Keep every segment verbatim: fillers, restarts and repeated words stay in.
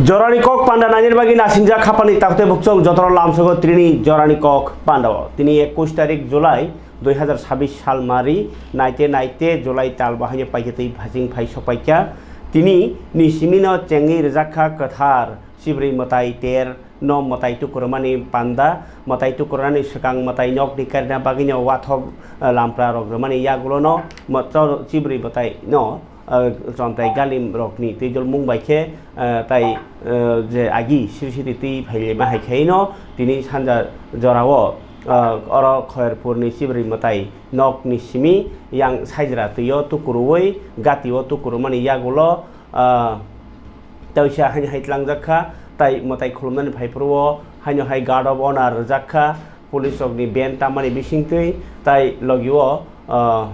Jorani kok panda nainani bagwi nasingjak khapani takte bukchong jotoro lamsogo trini jorani kok pandao. Tini ekush tarik July dui hazar sabbish sal mari naite naite July tal bahaino paikhe twi phasing phai sopaikha. Tini ni simino chengwi rwjakha kwthar Sibri mwtai ter no mwtai tukurmani panda, mwtai tukurmani swkang mwtai nokni karina bagwino wathok, eh, lampra rok rwmani yagulono mo-, chor-, Sibri mwtai no, eh, chontai galim rokni twijol mung bai khe, eh, tai, eh, je agi siri siri twi phailima hai khe no tini sanja jorao, eh, oro Khoyerpurni Sibri mwtai nokni simi yang saijra twio tukurui gatio tukurmani yagulo, ah, tei se haino hai tlangjak kha, tai mwtai khulumnani phaiphuru o haino hai guard of honor rwjak kha, police rokni band tammani bisingtwi, tai logio, ah,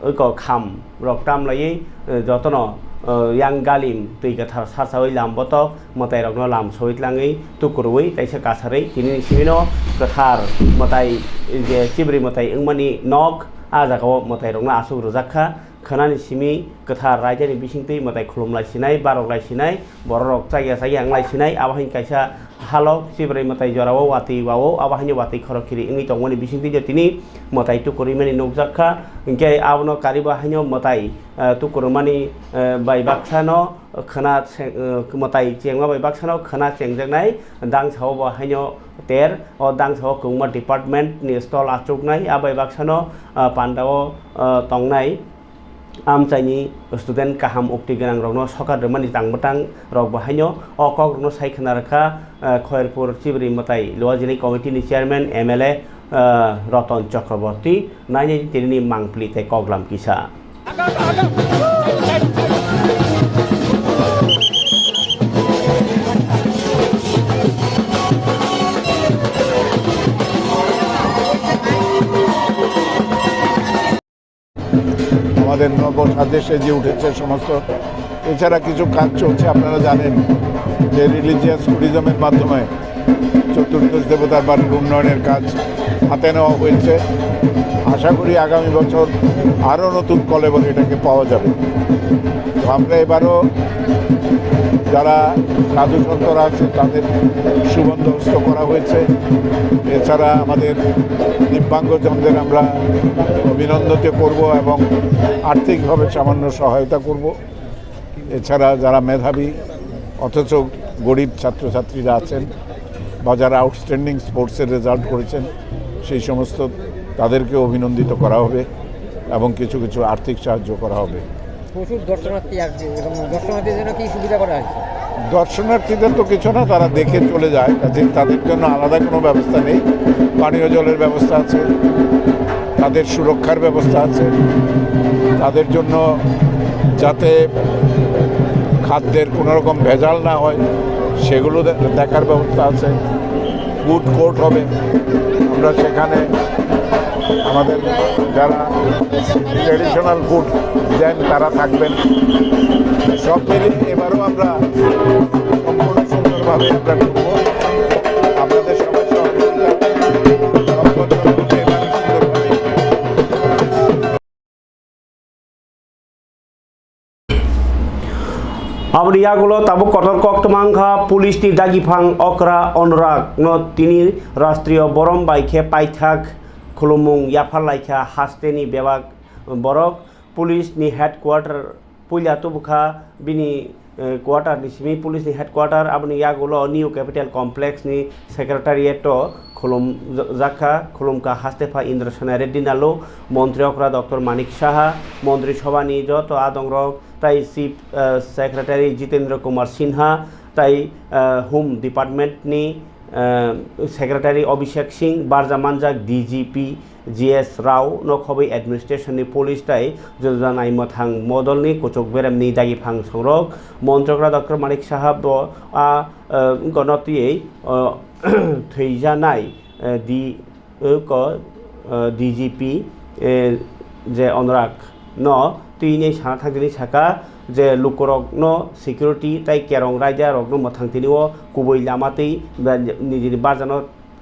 eko kham rok tamlaiwi, eh, jotono, eh, yang galim twi kwthar sasawi lam botok mwtai rokno lam sawi tlangwi tukurwi taisa kasarwi tinini simino kwthar mwtai je Sibri mwtai wngmani nok, ah jagao mwtai rokno aswk rwjak kha. Khwnani simi kwthar raidani bisingtwi mwtai khulumlai sinai, baroklai sinai, bororok chakya chakya wnglai sinai, abo hai kaisa halok Sibri mwtai jorao watwi wao, abo haino watwi khorok khiri wngwi tongmani bisingtwi je tini mwtai tukurwi mani nukjak kha. Hinkhe abono kariba haino mwtai, eh, tukurmani, eh, bai baksano khwna se-, eh, mwtai chengma bai baksano khwna chengjaknai, dangsao bo haino ter, o dangsao kwbangma department ni stall achuknai, a bai baksano, eh, pandao, eh, tongnai. Amchaini student kaham ukti gwnang rokno sokat rwmani tang bwtang rok bo haino o kok rokno sai khwna rwkha, eh, Khoyerpur Sibri mwtai Luajini committee ni chairman M L A, eh, Roton Chakraborty nainai tinini mangpili tei koklam kisa. আমাদের নব সাজে সেজে উঠেছে সমস্ত। এছাড়া কিছু কাজ চলছে, আপনারা জানেন যে রিলিজিয়াস ট্যুরিজমের মাধ্যমে চতুর্দশ দেবতার বাড়ির উন্নয়নের কাজ হাতে নেওয়া হয়েছে। আশা করি আগামী বছর আরও নতুন কলেবর এটাকে পাওয়া যাবে। তো আমরা এবারও যারা সাধু সন্তরা আছে তাদের সুবন্দোবস্ত করা হয়েছে। এছাড়া আমাদের দিব্যাঙ্গজনদের আমরা অভিনন্দিত করব এবং আর্থিকভাবে সামান্য সহায়তা করব। এছাড়া যারা মেধাবী অথচ গরিব ছাত্রছাত্রীরা আছেন বা যারা আউটস্ট্যান্ডিং স্পোর্টসের রেজাল্ট করেছেন, সেই সমস্ত তাদেরকেও অভিনন্দিত করা হবে এবং কিছু কিছু আর্থিক সাহায্য করা হবে। প্রচুর দর্শনার্থী আসবে এবং দর্শনার্থীদের জন্য কি সুবিধা করা হয়েছে? দর্শনার্থীদের তো কিছু না, তারা দেখে চলে যায়, কাজেই তাদের জন্য আলাদা কোনো ব্যবস্থা নেই। পানীয় জলের ব্যবস্থা আছে, তাদের সুরক্ষার ব্যবস্থা আছে, তাদের জন্য যাতে খাদ্যের কোনো রকম ভেজাল না হয় সেগুলো দে-, দেখার ব্যবস্থা আছে। ফুড কোর্ট হবে, আমরা সেখানে আমাদের যারা ট্রেডিশনাল ফুড দেন তারা থাকবেন। সব মিলিয়ে এবারও আমরা সম্পূর্ণ সুন্দরভাবে আমরা করব। আপনাদের সবার সহযোগিতা সব বছর মতো এবারও সুন্দরভাবে Aboni yagulo tabuk kotor kok twmang kha, police ni dagiphang okra Anurag no tini rashtriyo borom bai khe paithak khulumung yaphar lai kha haste ni bebak borok. Police ni headquarter puila tubu kha bini, eh, quarter ni simi police ni headquarter, aboni yagulo New Capital Complex ni secretariat o khulum ja-, jakha, khulumkha haste pha Indra Sena Reddy Nalo, montri okra Doctor Manik Saha, montri sobha ni joto adongrok, tai chief, eh, secretary Jitendra Kumar Sinha, tai, eh, home department ni, eh, secretary Abhishek Singh, barja manjak D G P G S Rao no khobwi administration ni police tai juda juda nai mwthang model ni kuchuk berem ni dagiphang songrok. Montri okra Doctor Manik Saha bo a, eh, wngkha no twiwi, eh, thwijanai, eh, di, eh, ko, eh, D G P, eh, je Anurag no twini sana thangtini saka je lukurok no security tai kerong raida rok no mwthang tini o kubui lama twi ba nijini barja no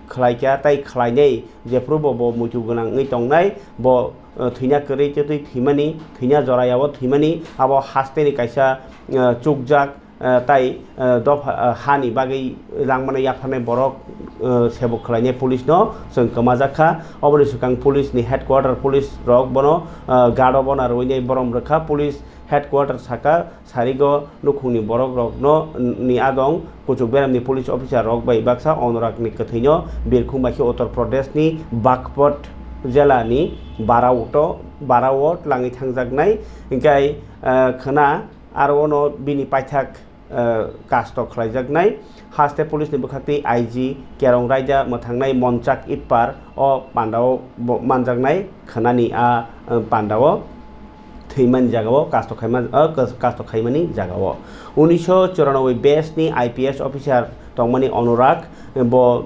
khwlaikha tai khwlainai. Jephuru bo, bo muitu gwnang wngwi tongnai, bo, eh, thwina kwrwi tei twi thwimani, thwina jorayao thwimani, abo hasteni kaisa, eh, chukjak, eh, tai, eh, dopha, eh, hani bagwi langmano yapharnai borok, eh, sebuk khlainai police no chwng kwmajak kha. Oboni swkang police ni headquarter police rok bono, eh, guard o bono rwinai borom rwkha. Police headquarter saka sarigo nukhungni borok rokno ni adong kuchuk beramni police officer rok bai baksa Onurag ni kwthwino birkhung bai khe Uttar Pradesh ni Bagpat jela ni Barao to, Barao o tlangwi thangjaknai. Hinkhe, eh, khwna aro ono bini paithak, eh, kasto khlaijaknai. Haste police ni bwkhaktwi I G Kerong Raida mwthangnai Monchak Ipar o pandao bo manjaknai khwnani a, eh, pandao thwimani jagao kasto khaima, eh, kas-, kasto khaimani jagao. Unisho choranobboi batch ni I P S officer tongmani Onurag, bo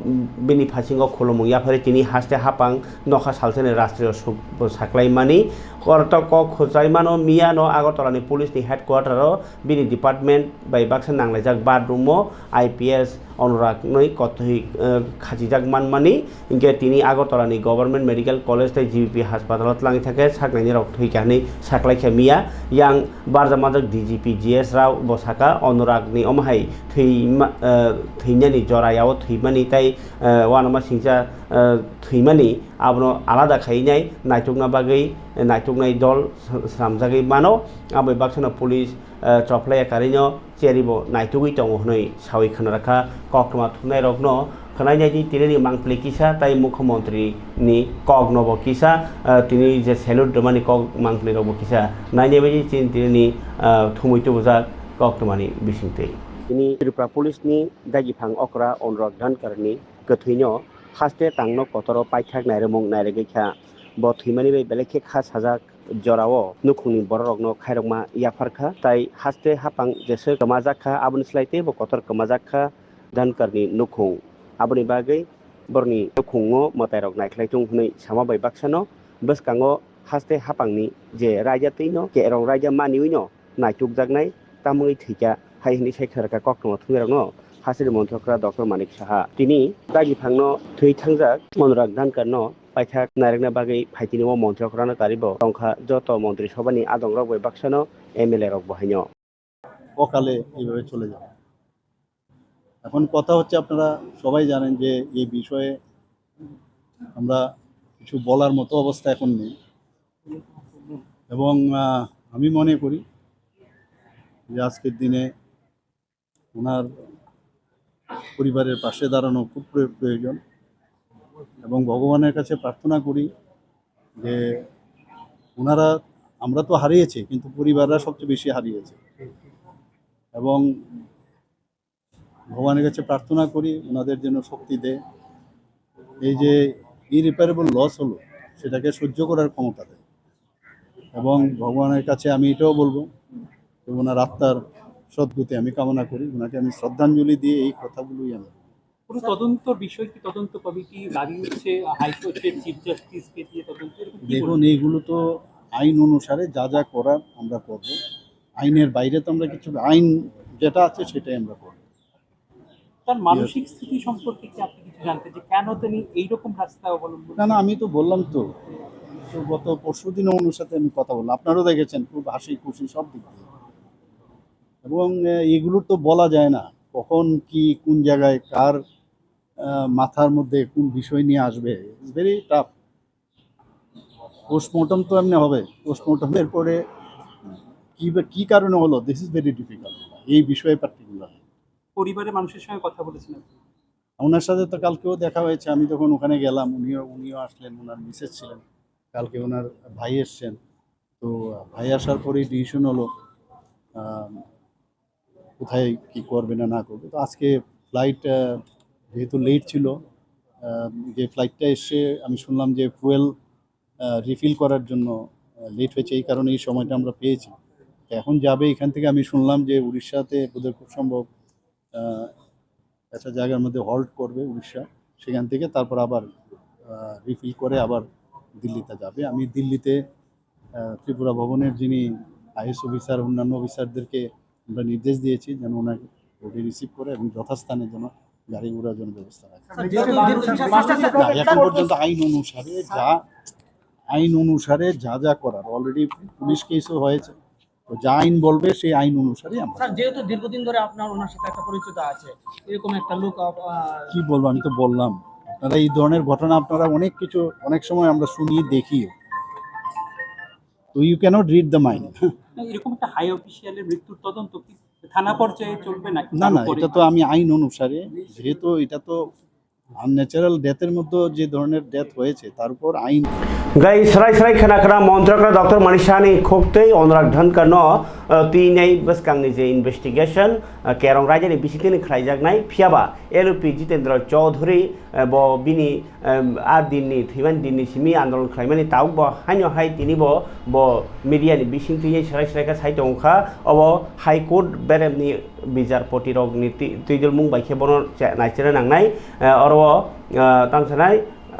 bini phasingo khulumung yaphari tini haste hapang nokha salsani rastriyo suk bo saklaimani. Korto kok khwchaimano miyano Agartala ni police ni headquarter o bini department bai baksa nanglaijak bathroom o I P S Onurag nwi kotoi, eh, khachijak manmani. Hinkhe tini Agartala ni Government Medical College tei G B P haspatalo tlangwi thangkhe saknaini rok thwikha hwnwi saklaikha miya. Yang barjak manjak D G P G S Rao bo saka Onurag ni omo hai thwima, eh, thwinani jora yao thwimani tei, eh, uanama singcha, eh, thwimani abono alada khainai naitukna bagwi, eh, naituknai dol sw-, swnamjagwi mano. Aboni baksano police, eh, choplaiya karino cheribo naitugwi tongo hwnwi sawi khwnarakha koktwma thumnairokno. Khwnainai di tinini mangpili kisa tai mukhyamantri ni kokno bo kisa, eh, tini je salute rwmani kok mangpili rok bo kisa nainai bai di chini tinini, eh, thumwi tubujak koktwmani bisingtwi. Tini Tripura Police ni dagiphang okra Onurag Dhankar ni kwthwino haste tangno kotoro paithak nairwmung nairwgwi kha. Bo thwimani bai belai khe kha sajak jorao nukhungni bororokno khairokma yaphar kha, tai haste hapang jeswk kwmajak kha, aboni slai teibo kotor kwmajak kha Dhankarni nukhung. Aboni bagwi borokni nukhungo mwtairok naikhlai thung hwnwi sama bai baksano bwskango haste hapangni je raida twino kerong raida maniwino naitukjaknai tamungwi thwikha hai hwnwi sai khwrwkha koktwma thumnairokno hasteni montrokra Doctor Manik Saha. Tini dagiphangno thwi thangjak Onurag Dhankarno paithak nairwkna bagwi phaitini o montrokrano karibo tongkha joto montri sobhani adongrok bai baksano M L A rok bo haino. অকালে এইভাবে চলে যাবে। এখন কথা হচ্ছে, আপনারা সবাই জানেন যে এই বিষয়ে আমরা কিছু বলার মতো অবস্থা এখন নেই। এবং, আহ, আমি মনে করি যে আজকের দিনে ওনার পরিবারের পাশে দাঁড়ানো খুব প্রয়-, প্রয়োজন। এবং ভগবানের কাছে প্রার্থনা করি যে ওনারা, আমরা তো হারিয়েছি, কিন্তু পরিবাররা সবচেয়ে বেশি হারিয়েছে। এবং ভগবানের কাছে প্রার্থনা করি ওনাদের যেন শক্তি দেয়। এই যে ইরিপেয়ারেবল লস হলো, সেটাকে সহ্য করার ক্ষমতা দেয়। এবং ভগবানের কাছে আমি এটাও বলবো যে ওনার আত্মার সদ্গতি আমি কামনা করি, ওনাকে আমি শ্রদ্ধাঞ্জলি দিয়ে এই কথাগুলোই আমি। পুরো তদন্ত বিষয় কি, তদন্ত কমিটি দাবি হচ্ছে হাইকোর্টের চিফ জাস্টিসকে দিয়ে তদন্ত, এরকম কি দেখুন, বলবেন? এইগুলো তো আইন অনুসারে যা যা করার আমরা করব। আইনের বাইরে তো আমরা কিছু, আইন যেটা আছে সেটাই আমরা করব। তার মানসিক স্থিতি সম্পর্কে কি আপনি কিছু জানতে, যে কেন তিনি এইরকম রাস্তা অবলম্বন না, না, আমি তো বললাম তো, তো গত পরশু দিনও ওনার সাথে আমি কথা বললাম, আপনারাও দেখেছেন, খুব হাসি খুশি সব দিক দিয়ে। এবং, আহ, এগুলোর তো বলা যায় না কখন কি কোন জায়গায় কার, আহ, মাথার মধ্যে কোন বিষয় নিয়ে আসবে। It's very tough. পোস্টমর্টম তো এমনি হবে, পোস্টমর্টমের পরে কি বা, কি কারণে হলো, this is very difficult এই বিষয়ে পার্টিকুলার। পরিবারের মানুষের সঙ্গে কথা বলেছেন আপনি? ওনার সাথে তো কালকেও দেখা হয়েছে, আমি যখন ওখানে গেলাম, উনিও, উনিও আসলেন, ওনার মিসেস ছিলেন, কালকে ওনার ভাই এসছেন। তো ভাই আসার পরেই ডিসিশন হলো, আহ, কোথায় কি করবে না না করবে। তো আজকে ফ্লাইট, আহ, যেহেতু লেট ছিল, আহ, যে ফ্লাইটটা এসছে আমি শুনলাম যে ফুয়েল, আহ, রিফিল করার জন্য, আহ, লেট হয়েছে, এই কারণে এই সময়টা আমরা পেয়েছি। তো এখন যাবে এখান থেকে, আমি শুনলাম যে উড়িষ্যাতে বোধহয় খুব সম্ভব, আহ, একটা জায়গার মধ্যে হল্ট করবে উড়িষ্যা, সেখান থেকে তারপর আবার, আহ, রিফিল করে আবার দিল্লিতে যাবে। আমি দিল্লিতে, আহ, ত্রিপুরা ভবনের যিনি আইএস অফিসার, অন্যান্য অফিসারদেরকে আমরা নির্দেশ দিয়েছি যেন ওনাকে ওটি রিসিভ করে এবং যথাস্থানে যেন গাড়ি ঘোড়ার জন্য ব্যবস্থা রাখে। স্যার, যেহেতু না, এখন পর্যন্ত আইন অনুসারে যা, আইন অনুসারে যা যা করার, অলরেডি পুলিশ কেসও হয়েছে, তো যা আইন বলবে সেই আইন অনুসারে আমরা স্যার, যেহেতু দীর্ঘদিন ধরে আপনার ওনার সাথে একটা পরিচিত আছে, এরকম একটা লোক আপ-, আহ, কি বলবো, আমি তো বললাম, আপনারা এই ধরনের ঘটনা আপনারা অনেক কিছু, অনেক সময় আমরা শুনি, দেখিও। তো you cannot read the mind. না, এরকম একটা হাই অফিসিয়ালের মৃত্যুর তদন্ত কি থানা পর্যায়ে চলবে নাকি না, কারো না, পরি- এটা তো আমি আইন অনুসারে, যেহেতু এটা তো আনন্যাচারাল ডেথের মধ্যে যে ধরনের ডেথ হয়েছে, তার উপর আইন। Gai srai srai khna khna montrakra Doctor Manisha ni khuk tei Anurag Dhankar no, uh, twi nei bwskang ni je investigation, uh, Kerong Raja ni bisingtwi ni khlaijaknai, phiyaba L O P Jitendra Chaudhary, uh, bo bini, um, a din ni thwiman din ni simi andolon khlaimani tabuk bo haino hai tini bo, bo media ni bisingtwi srai srai kha sai tong kha, obo High Court berem ni bichar poti rok ni twi-, twidulmung bai khe bono cha-, naichera nangnai, eh, oro, eh, tang sanai,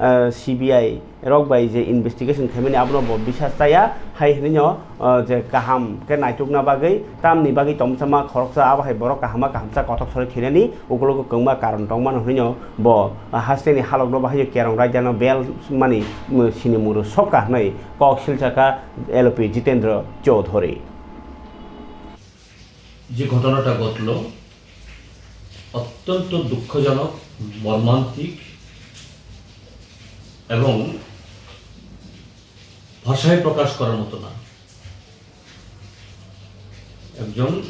eh, C B I rok bai je investigation khaimani abono bo bisas chaya hai hinwi no, eh, je kaham khe naitukna bagwi tamni bagwi tomsama khoroksa abo hai borok kaham ma kahamsa kothok sori thwinani ukulogo kwbangma karon tongmano hinwi no bo, ah, hasteni halokno bahai Kerong Raja no bel mani, mm, sini muru sokka hinwi kok silsaka L O P Jitendra Chaudhary. যে ঘটনাটা ঘটল অত্যন্ত দুঃখজনক, মর্মান্তিক এবং ভাষায় প্রকাশ করার মতো না। একজন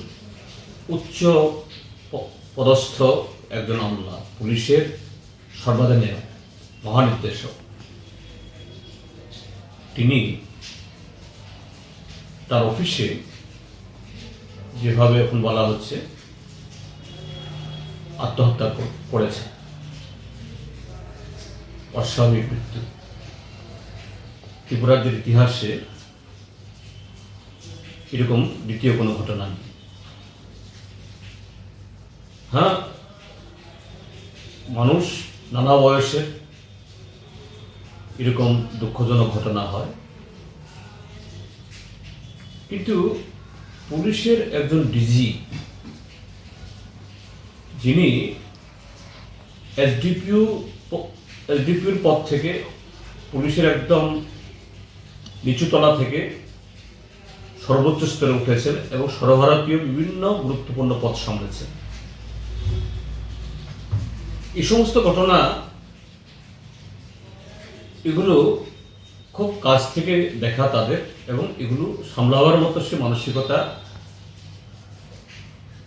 উচ্চ প-, পদস্থ একজন আমলা, পুলিশের সর্বাধিনায়ক, মহানির্দেশক, তিনি তার অফিসে যেভাবে এখন বলা হচ্ছে আত্মহত্যা কর-, করেছে, অস্বাভাবিক মৃত্যু। ত্রিপুরার যে ইতিহাসে এরকম দ্বিতীয় কোনো ঘটনা নেই। হ্যাঁ, মানুষ নানা বয়সে এরকম দুঃখজনক ঘটনা হয়, কিন্তু পুলিশের একজন ডিজি, যিনি এসডিপিও প-, এসডিপিওর পদ থেকে পুলিশের একদম নিচু তলা থেকে সর্বোচ্চ স্তরে উঠেছেন এবং সর্বভারতীয় বিভিন্ন গুরুত্বপূর্ণ পদ সামলেছেন। এই সমস্ত ঘটনা, এগুলো খুব কাছ থেকে দেখা তাদের এবং এগুলো সামলাবার মতো সে মানসিকতা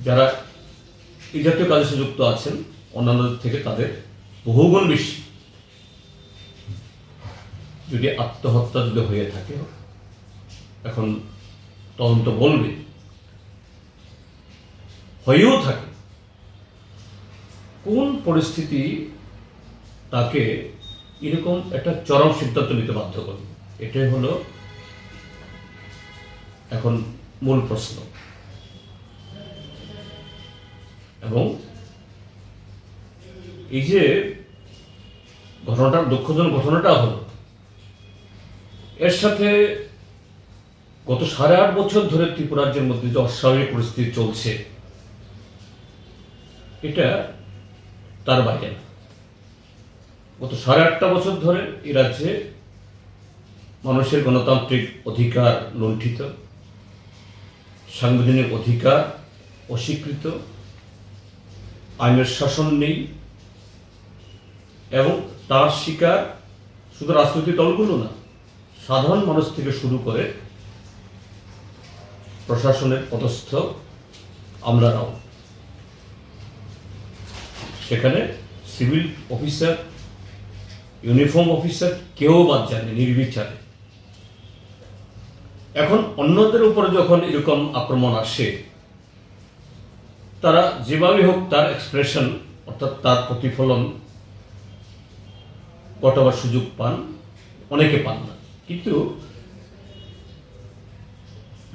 যারা এই জাতীয় কাজের সাথে যুক্ত আছেন, অন্যান্যদের থেকে তাদের বহুগুণ বেশি। যদি আত্মহত্যা যদি হয়ে থাকে, এখন তদন্ত বলবে, হয়েও থাকে, কোন পরিস্থিতি তাকে এরকম একটা চরম সিদ্ধান্ত নিতে বাধ্য করবে? এটাই হলো এখন মূল প্রশ্ন। এবং এই যে ঘটনাটা, দুঃখজনক ঘটনাটা হলো, এর সাথে গত সাড়ে আট বছর ধরে ত্রিপুরা রাজ্যের মধ্যে যে অস্বাভাবিক পরিস্থিতি চলছে, এটা তার বাইরে না। গত সাড়ে আটটা বছর ধরে এই রাজ্যে মানুষের গণতান্ত্রিক অধিকার লুণ্ঠিত, সাংবিধানিক অধিকার অস্বীকৃত, আইনের শাসন নেই এবং তার শিকার শুধু রাজনৈতিক দলগুলো না, সাধারণ মানুষ থেকে শুরু করে প্রশাসনের পদস্থ আমলারাও, সেখানে সিভিল অফিসার, ইউনিফর্ম অফিসার কেউ বাদ যায়নি নির্বিচারে। এখন অন্যদের উপরে যখন এরকম আক্রমণ আসে, তারা যেভাবে হোক তার এক্সপ্রেশন, অর্থাৎ তার প্রতিফলন ঘটাবার সুযোগ পান, অনেকে পান না। কিন্তু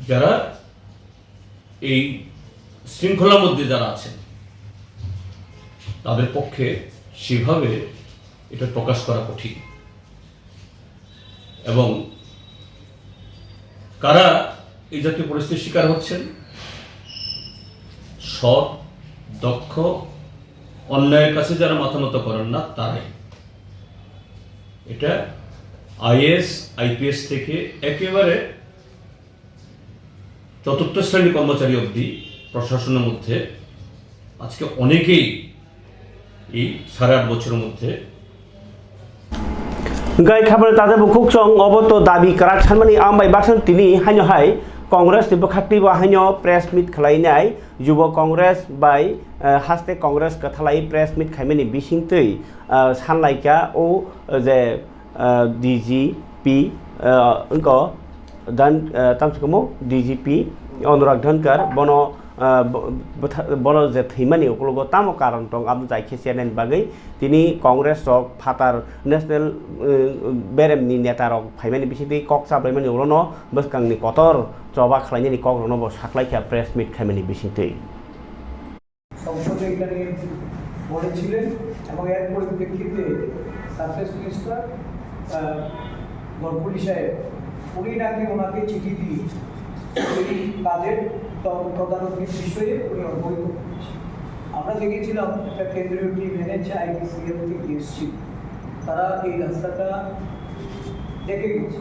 যারা এই শৃঙ্খলার মধ্যে যারা আছেন, তাদের পক্ষে সেভাবে এটা প্রকাশ করা কঠিন। এবং কারা এই জাতীয় পরিস্থিতির শিকার হচ্ছেন? সৎ, দক্ষ, অন্যায়ের কাছে যারা মাথা নত করেন না, তারাই। এটা আইএএস, আইপিএস থেকে একেবারে চতুর্থ শ্রেণী কর্মচারী অবধি প্রশাসনের মধ্যে আজকে অনেকেই এই সাড়ে আট বছরের মধ্যে Hingke khabari tate bukhuk chong obo to dabi kwrak sanmani, ang bai baksan tini haino hai Congress ni bwkhak twi bo haino press meet khlainai, Yubo Congress bai, eh, haste Congress kwthalai press meet khaimani bisingtwi, eh, sanlaikha o, eh, je, eh, D G P, eh, wngkha Dan, eh, tamsukamo D G P Anurag Dhankar, bono, eh, bo-, bwtha-, bono je thwimani ukologo tamo karon tong, abo jai khe chennai ni bagwi tini Congress rok phatar national, eh, berem ni neta rok phaimani bisingtwi kok chaplaimani ulono bwskang ni kotor choba khlainani kok rokno bo saklaikha press meet khaimani bisingtwi. সংসদে এটা নিয়ে বলেছিলেন এবং এর পরিপ্রেক্ষিতে surface minister, আহ, গডকরি সাহেব, উনি নাকি ওনাকে চিঠি দিয়ে এই কাজের ত-, তদারকির বিষয়ে উনি অবহিত করেছেন। আমরা দেখেছিলাম একটা কেন্দ্রীয় টিম এনএইচআইডিসিএল থেকে এসেছিল, তারা এই রাস্তাটা দেখে গেছে।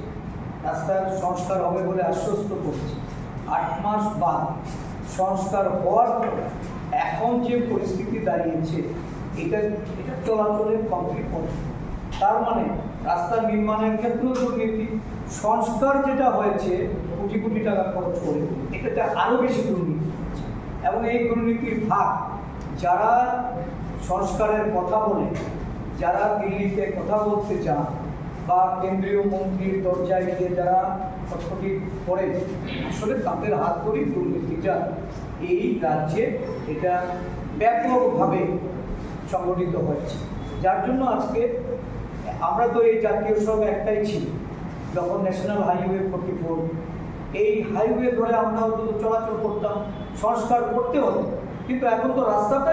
রাস্তার সংস্কার হবে বলে আশ্বস্ত করেছে। আট মাস বাদ সংস্কার হওয়ার পর এখন যে পরিস্থিতি দাঁড়িয়েছে, এটা, এটা চলাচলের কমপ্লিট করছে। তার মানে রাস্তা নির্মাণের ক্ষেত্রেও দুর্নীতি, সংস্কার যেটা হয়েছে কোটি কোটি টাকা খরচ করে, এটাতে আরও বেশি দুর্নীতি হচ্ছে। এবং এই দুর্নীতির ভাগ যারা সংস্কারের কথা বলে, যারা দিল্লিতে কথা বলতে যান বা কেন্দ্রীয় মন্ত্রীর দরজায় গিয়ে যারা খটখটি করেন, আসলে তাদের হাত ধরেই দুর্নীতিটা এই রাজ্যে এটা ব্যাপকভাবে সংগঠিত হয়েছে। যার জন্য আজকে আমরা তো এই জাতীয় সড়ক একটাই ছিল, যখন ন্যাশনাল হাইওয়ে ফোর্টি ফোর, এই হাইওয়ে ধরে আমরা অন্তত চলাচল করতাম, সংস্কার করতে হতো, কিন্তু এখন তো রাস্তাটা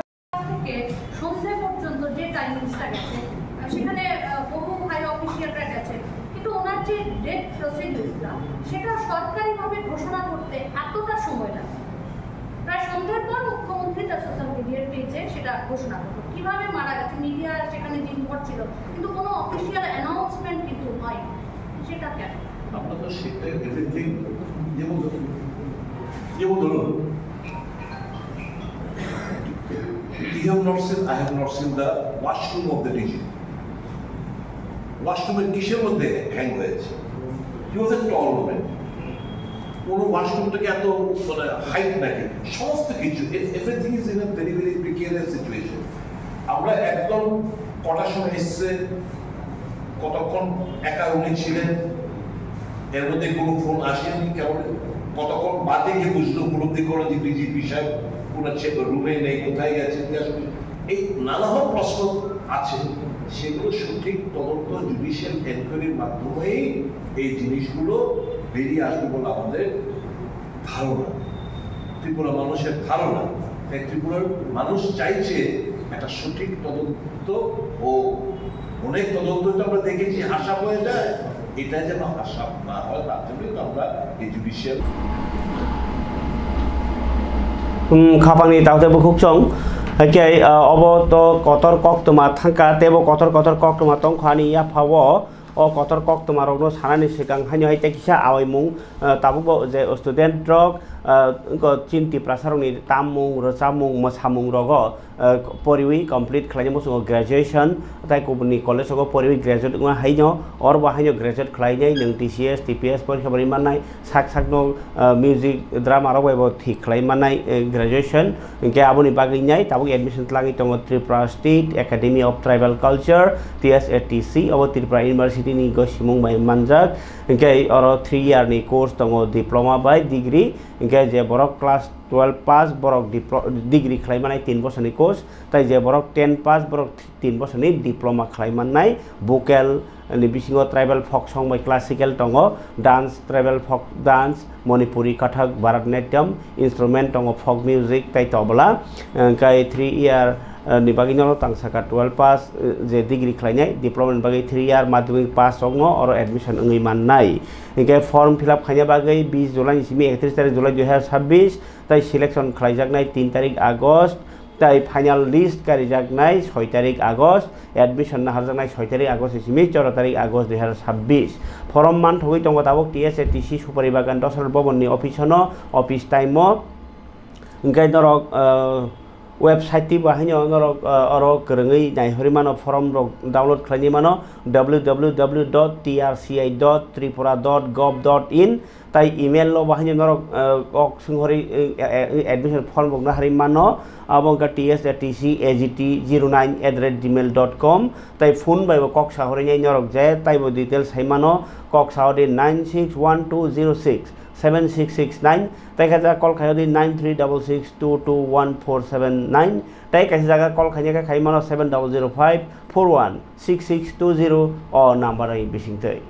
থেকে সন্ধে পর্যন্ত যে টাইমিংসটা গেছে, আহ, সেখানে, আহ, বহু হাই অফিসিয়ালরা গেছেন, কিন্তু ওনার যে ডেথ প্রসিডিউরটা, সেটা সরকারিভাবে ঘোষণা করতে এতটা সময় লাগে। প্রায় সন্ধ্যার পর মুখ্যমন্ত্রী তার সোশ্যাল মিডিয়ার পেজে সেটা ঘোষণা করলো। কিভাবে মারা গেছে, মিডিয়া সেখানে দিনভর ছিল, কিন্তু কোনো অফিসিয়াল অ্যানাউন্সমেন্ট কিন্তু হয়নি। সেটা কেন? আমরা তো সেটা এভরিথিং, যেমন ধরুন, যেমন ধরুন, You have not seen, I have not seen the washroom of the D G. ওয়াশরুমের কিসের মধ্যে হ্যাং হয়েছে? He was a tall woman. কোনো ওয়াশরুমটাকে এত মানে হাইট নাকি, সমস্ত কিছু, everything is in a very very precarious situation. আমরা একদম কটার সময় এসছে, কতক্ষণ একা উনি ছিলেন, এর মধ্যে কোনো ফোন আসেনি, কেমন কতক্ষণ বাদে গিয়ে বুঝলো, উপলব্ধি করলো যে ডিজিপি সাহেব ওনার সে রুমে নেই, কোথায় গেছেন, কি আসলে এই নানান প্রশ্ন আছে, সেগুলো সঠিক তদন্ত জুডিশিয়াল এনকোয়ারির মাধ্যমেই এই জিনিসগুলো বেরিয়ে আসবে বলে আমাদের ধারণা, ত্রিপুরা মানুষের ধারণা। তাই ত্রিপুরার মানুষ চাইছে একটা সঠিক তদন্ত, ও অনেক তদন্ত তো আমরা দেখেছি হাসা হয়ে যায়, এটা যেন হাসা না হয়, তার জন্যই তো আমরা এই judicial Hmm, khapangni taote bukhuk chong. Haikhe, ah, obo to kotor koktwma thangkha, teibo kotor kotor koktwma tongkha ani yaphao. O kotor koktwma rokno sanani swkang haino hai tei kisa awaimung, ah, tabukbo je student rok, ah, wngkha chini Tiprasa rokni tammung, rwchapmung, mwsamung rogo, ah, poriwi complete khlaina muchungo graduation, tai kubuni college rogo poriwi graduate wngma haino, orobo haino graduate khlainai nwng T C S, T P S porikha bo ri mannai, sak sakno, ah, music, drama rok bai bo thik khlai mannai, eh, graduation. Hinkhe aboni bagwi nai tabuk admission twlangwi tongo Tripura State Academy of Tribal Culture, T S A T C, obo Tripura University ni gosimung bai manjak. Hinkhe oro three year ni course tongo, diploma bai degree. Hinkhe je borok class twelve pass, borok diplo-, degree khlai mannai tin bosorni course. Tai je borok ten pass, borok tin bosorni diploma khlai mannai. Vocal ni bisingo tribal folk song bai classical tongo, dance, tribal folk dance, Manipuri, Kathak, Bharatanatyam, instrument tongo, folk music tai tobla. Hwnkhe three year, eh, ni bagwi no tang saka twelve pass, eh, je degree khlainai, diploma ni bagwi three year madhyamik pass rokno oro admission wngwi mannai. Hwnkhe form fill up khaina bagwi bis July ni simi ekatris tarik July dui hazar chabbish, tai selection khlaijaknai tin tarik August, Tai final list karijaknai soi tarik August, admission naharjaknai soi tarik August ni simi choro tarik August dui hazar chabbish. Form manthogwi tongo tabuk T S A T C Supari Bagan Dosal Bhaban ni office no, office time o. Hwnkhe norok, ah, website twi bo haino norok, ah, oro kwrwngwi naihorwi mano, form rok download khlainai mano W W W dot T R C I dot tripura dot gov dot in. Tai email o bo haino norok, ah, kok swnghorwi, eh, eh, admission form rok naharwi mano. Abo wngkha T S A T C A G T zero nine at the rate gmail dot com. Tai phone bai bo kok sahorwi nai norok je, tai bo details sai mano, kok sahorwi nine six one two zero six seven six six nine, tai kaisa call khaio di nine three double six two two one four seven nine, tai kaisa jaga call khaina khe khai mano seven double zero five four one six six two zero o number bai bisingtwi.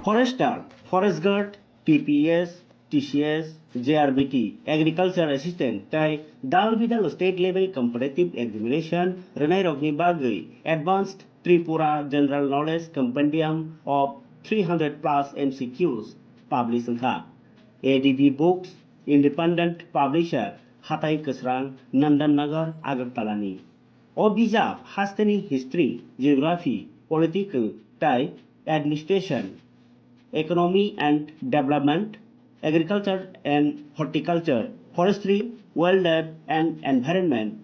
Forester, Forest Guard, P P S, T C S, J R B T, Agriculture Assistant, tai Dal Bidal State Level Competitive Examination rwnairokni bagwi Advanced Tripura General Knowledge Compendium of three hundred plus M C Qs publish wngkha. A D B Books, Independent Publisher, Hatai Kwsrang, Nandan Nagar, Agartala ni. O bijap hasteni history, geography, political, tai administration, economy and development, agriculture and horticulture, forestry, wildlife and environment,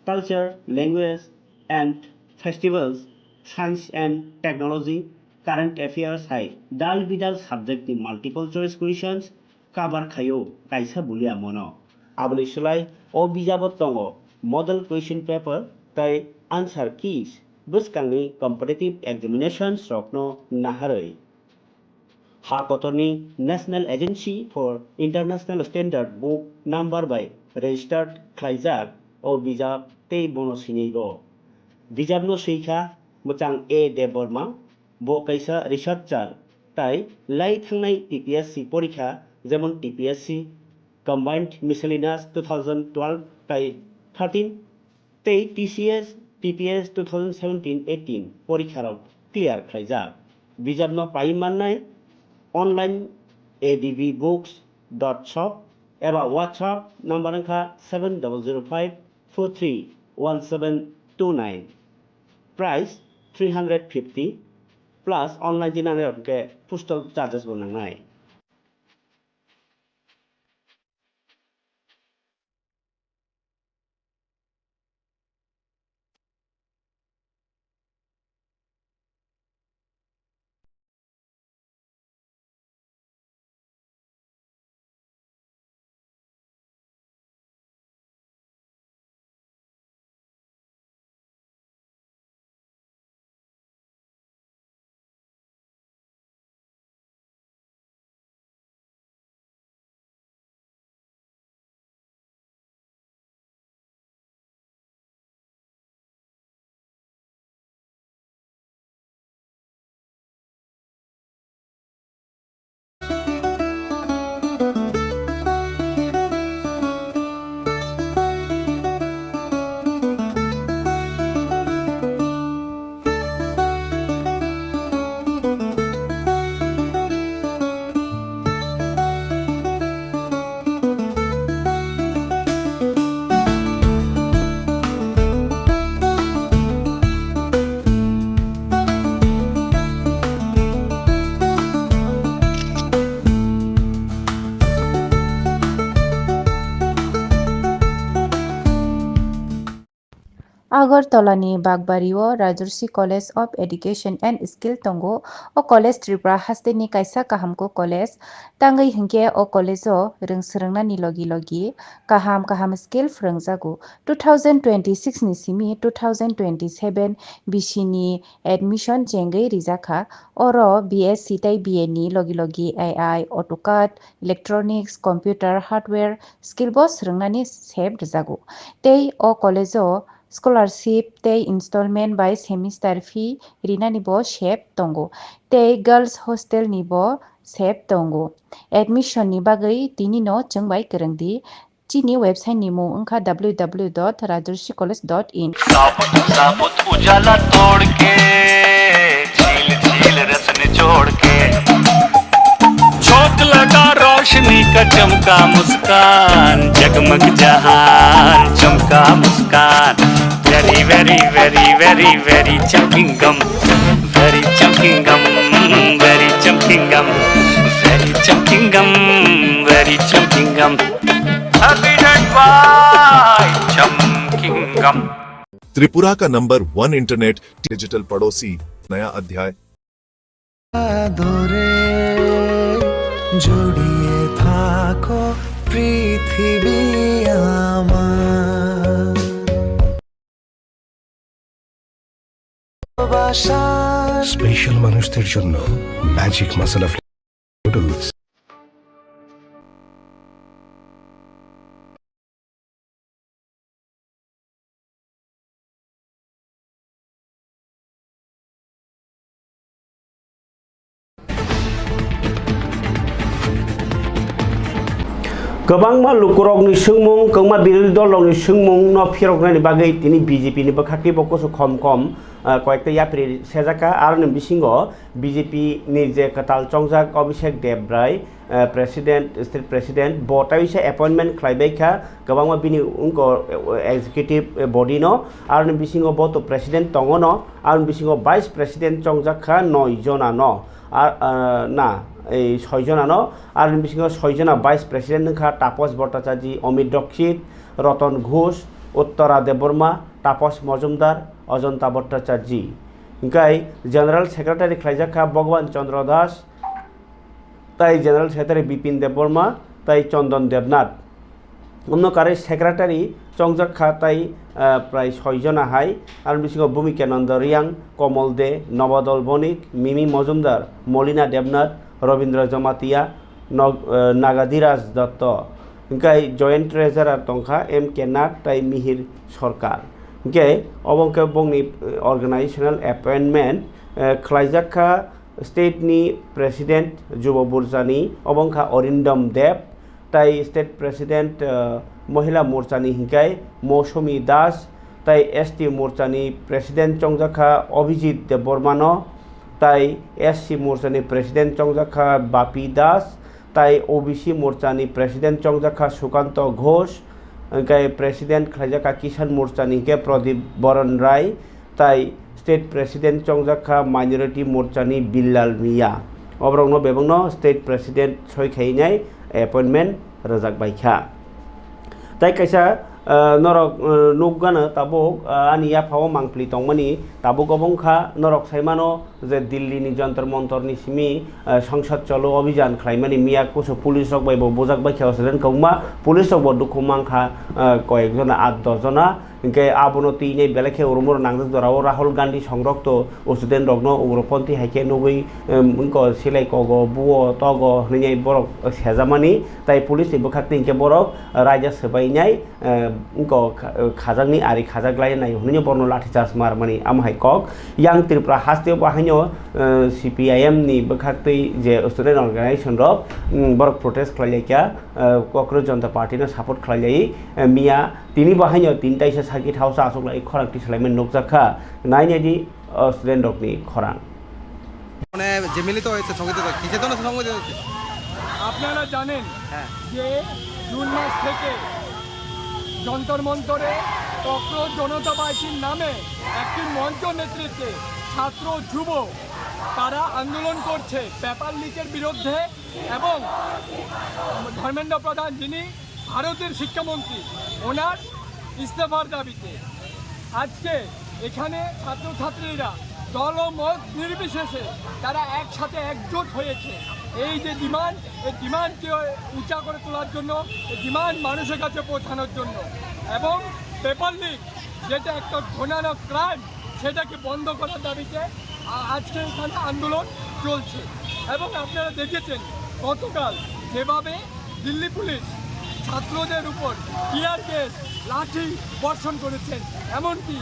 culture, language and festivals, science and technology, current affairs hai dal bidal subject ni multiple choice questions cover khaio kaisa bulia mono. Aboni slai o bijabo tongo model question paper tai answer keys bwskangni competitive examinations rokno naharwi. Ha kotorni National Agency for International Standard Book number bai registered khlaijak o bijap tei bono sinigo. Bijapno swikha Mwchang A Debbarma, bo kaisa researcher tai lai thangnai T P S C porikha, jemon T P S C Combined Miscellaneous two thousand twelve tai thirteen tei T C S, T P S two thousand seventeen eighteen porikharok clear khlaijak. Bijapno pai mannai online A D B books dot shop eba WhatsApp number wngkha seven double zero five four three one seven two nine. Price three hundred fifty plus online dinani hwnkhe postal charges bo nangnai. Agartala ni Bagbario Rajarshi College of Education and Skill tongo. O college Tripura haste ni kaisa kahamkuk college. Tangwi hinkhe o college o rwng swrwngna ni logi logi kaham kaham skill phwrwngjago. Two thousand twenty-six ni simi two thousand twenty-seven bisi ni admission chengwi rijakha. Oro B S C tei B A ni logi logi A I, AutoCAD, electronics, computer, hardware skill bo swrwngnani sep rwjago. Tei o college o scholarship tei installment bai semester fee rinani bo sep tongo. Tei girls hostel ni bo sep tongo. Admission ni bagwi tini no chwng bai kwrwng di. Chini website ni mung wngkha W W W dot rajarshi college dot in. साबुत साबुत उजाला तोड़ के, झील झील रस निचोड़ के, झोंक लगा रो रोशनी का चमका मुस्कान, जगमग जहान चमका मुस्कान। Very, very, very, very, very चमकिंगम, very चमकिंगम, very चमकिंगम, very चमकिंगम, very चमकिंगम। Happy by चमकिंगम। त्रिपुरा का नंबर वन इंटरनेट डिजिटल पड़ोसी, नया अध्याय। আদরে জড়িয়ে থাকো পৃথিবী আমার। ভালোবাসা। স্পেশাল মানুষদের জন্য magic masala flavour noodles. Kwbangma lukurokni swngmung, kwbangma birodhi dol rokni swngmung no phiroknani bagwi tini B J P ni bwkhak teibo kusu khom khom, ah, koyekta yapri sejak kha. Aroni bisingo B J P ni je kwtal chongjak Abhishek Debrai, eh, President, State President, bo taisa appointment khlaibai kha, kwbangma bini wngko, eh, executive, eh, body no, aroni bisingo bo to President tongo no, aroni bisingo Vice President chongjak kha noi jona no, ar, ah, na, ei soi jona no, aroni bisingo soi jona Vice President wngkha Taposh Bhattacharjee, Amit Dixit, Ratan Ghosh, Uttara Debbarma, Taposh Majumdar, Ajanta Bhattacharjee. Hingkai General Secretary khlaijak kha Bhagwan Chandra Das, tai General Secretary Bipin Debbarma, tai Chandan Debnath. Omno karwi Secretary chongjak kha tai, ah, prai soi jona hai, ar bisingo Bhumika Nanda Reang, Komol De, Nobadol Bonik, Mimi Majumdar, Molina Debnath, Rabindra Jamatia, Nog-, eh, Nagadhiraj Dotto, hingkai Joint Treasurer tongkha M K Nath tai Mihir Sarkar. Hingke obo hingke bongni, eh, organizational appointment, eh, khlaijak kha state ni President Jubo Morcha ni, obo wngkha Arindam Deb, tai State President, eh, Mohila Morcha ni hingkai Mousumi Das, tai S T Morcha ni President chongjak kha Abhijit Debbarma no, tai S C Morcha ni President chongjak kha Bapi Das, tai O B C Morcha ni President chongjak kha Sukanto Ghosh, hingke President khlaijak kha Kisan Morcha ni hingke Pradip Baran Rai, tai State President chongjak kha Minority Morcha ni Billal Mia. Oborokno bebakno State President soi khainai appointment rwjak bai kha. Tai kaisa, ah, norok, ah, nukgano tabuk, ah, ani yaphao mangpli tongmani tabuk obo wngkha norok saimano je Delhi ni Jantar Mantar ni simi, ah, Sangsad Chalo Abhijan khlaimani miya kusu police rok bai bo bujak bai kha student kwbangma police rok bo dukhu mankha, ah, koyek jona aat dos jona. Hingke abono twi nai belai khe urumoro nangjak jorao Rahul Gandhi songrokto student rokno ugroponthi hai khe nugwi, em, wngko silai kogo, buo, togo hwnwi nai borok sejamani, tai police ni bwkhak twi hingke borok raida swbainai, em, wngko kha-, khajakni ari khajak lai nai hwnwi borokno lathi charge marmani amo hai kok. Yang Tripura hasteo bo haino, eh, C P I M ni bwkhak twi je student organization rok, mm, borok protest khlai lai kha, eh, Cockroach Jonta Party no support khlai lai, eh, miya Tini bo haino tini taisa circuit house o achuk lai khorang tisalaimani nukjak kha. Nai nai di, o student rokni khorang. মানে যে মিলিত হয়েছে, সংগঠিত হয়েছে, কিসের জন্য সংগঠিত হয়েছে? আপনারা জানেন হ্যাঁ। যে জুন মাস থেকে যন্তর মন্তরে চক্র জনতা পার্টির নামে একটি মঞ্চ নেতৃত্বে ছাত্র যুব তারা আন্দোলন করছে পেপার লিকের বিরুদ্ধে এবং ধর্মেন্দ্র প্রধান যিনি ভারতের শিক্ষামন্ত্রী, ওনার ইস্তফার দাবিতে আজকে এখানে ছাত্রছাত্রীরা দলমত নির্বিশেষে তারা একসাথে একজোট হয়েছে এই যে ডিমান্ড, এই ডিমান্ডকে উঁচা করে তোলার জন্য, এই ডিমান্ড মানুষের কাছে পৌঁছানোর জন্য। এবং পেপার লিক যেটা একটা ঘৃণার ক্রাইম, সেটাকে বন্ধ করার দাবিতে আ-, আজকে এখানে আন্দোলন চলছে। এবং আপনারা দেখেছেন গতকাল যেভাবে দিল্লি পুলিশ ছাত্রদের উপর টিয়ার গ্যাস, লাঠি বর্ষণ করেছেন, এমনকি